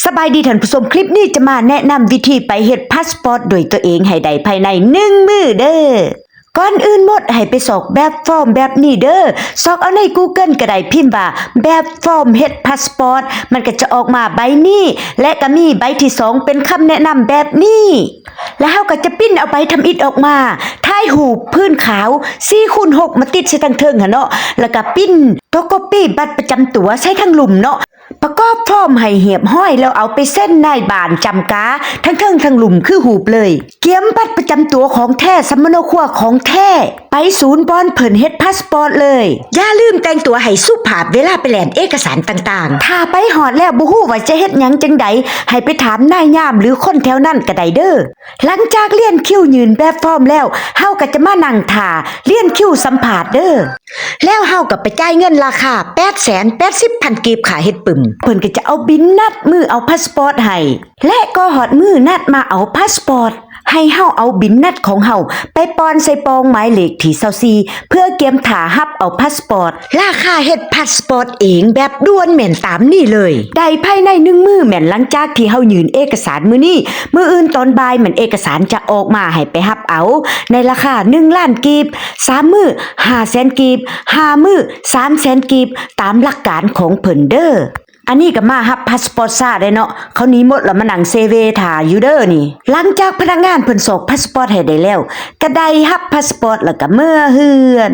ສະບາຍດີທ່ານຜູ້ຊົມ, ຄລິບນີ້ຈະມາແນະນຳວິທີໄປເຮັດພາສປອດດ້ວຍຕົວເອງໃຫ້ໄດ້ພາຍໃນໜຶ່ງມື້ເດີ້. ກ່ອນອື່ນໝົດໃຫ້ໄປຊອກແບບຟອມແບບນີ້ເດີ້. ຊອກເອົາໃນ Google ກໍໄດ້, ພິມວ່າແບບຟອມເຮັດພາສປອດ, ມັນກໍຈະອອກມາໃບນີ້ ແລະ ກໍມີໃບທີສອງເປັນຄຳແນະນຳແບບນີ້. ແລ້ວເຮົາກໍຈະປຣິ້ນເອົາໃບທຳອິດອອກມາ, ຖ່າຍຮູບພື້ນຂາວສີ່ຄູນຫົກມາຕິດໃສ່ທາງເທິງຫັ້ນເນາະ, ແລ້ວກໍປຣິ້ນໂຕກັອບປີ້ບັດປະຈຳຕົວໃສ່ທາງລຸ່ມເນາະ. ປະກອບຟອມໃຫ້ຮຽບຮ້ອຍ ແລ້ວເອົາໄປເຊັນນາຍບ້ານຈ້ຳກາ ທັງເທິງທັງລຸ່ມຄືຮູບເລີຍ. ກຽມບັດປະຈຳຕົວຂອງແທ້, ສຳມະໂນຄົວຂອງແທ້, ໄປສູນບ່ອນເພິ່ນເຮັດພາສປອດເລີຍ. ຢ່າລືມແຕ່ງຕົວໃຫ້ສຸພາບເວລາໄປແລ່ນເອກະສານຕ່າງໆ. ຖ້າໄປຮອດແລ້ວບໍ່ຮູ້ວ່າຈະເຮັດຫຍັງຈັ່ງໃດ, ໃຫ້ໄປຖາມນາຍຍາມ ຫຼື ຄົນແຖວນັ້ນກໍໄດ້ເດີ້. ຫຼັງຈາກລຽນຄິວຍື່ນແບບຟອມແລ້ວ, ເຮົາກໍຈະມານັ່ງຖ້າລຽນຄິວສຳພາດເດີ້. ແລ້ວເຮົາກໍໄປຈ່າຍເງິນລາຄາແປດແສນແປດສິບພັນກີບ ຄ່າເຮັດປຶ້ມ. ເພິ່ນກໍຈະເອົາບິນນັດມື້ເອົາພາສປອດໃຫ້ ແລະ ກໍຮອດມື້ນັດມາເອົາພາສປອດ, ໃຫ້ເຮົາເອົາບິນນັດຂອງເຮົາໄປປ່ອນໃສ່ປ່ອງໝາຍເລກທີຊາວສີ່ ເພື່ອກຽມຖ້າຮັບເອົາພາສປອດ. ລາຄາເຮັດພາສປອດເອງແບບດ່ວນແມ່ນຕາມນີ້ເລີຍ. ໄດ້ພາຍໃນໜຶ່ງມື້ແມ່ນຫຼັງຈາກທີ່ເຮົາຍື່ນເອກະສານມື້ນີ້, ມື້ອື່ນຕອນບ່າຍແມ່ນເອກະສານຈະອອກມາໃຫ້ໄປຮັບເອົາ ໃນລາຄາໜຶ່ງລ້ານກີບ, ສາມມື້ຫ້າແສນກີບ, ຫ້າມື້ສາມແສນກີບ, ຕາມຫຼັກການຂອງເພິ່ນເດີ້. ອັນນີ້ກໍມາຮັບພາສປອດຊ້າໄດ໋ເນາະ, ເຂົາໜີໝົດແລ້ວ ມານັ່ງເຊເວຖ້າຢູ່ເດີ້ນີ້. ຫຼັງຈາກພະນັກງານເພິ່ນຊອກພາສປອດໃຫ້ໄດ້ແລ້ວ, ກໍໄດ້ຮັບພາສປອດແລ້ວກໍເມືອເຮືອນ.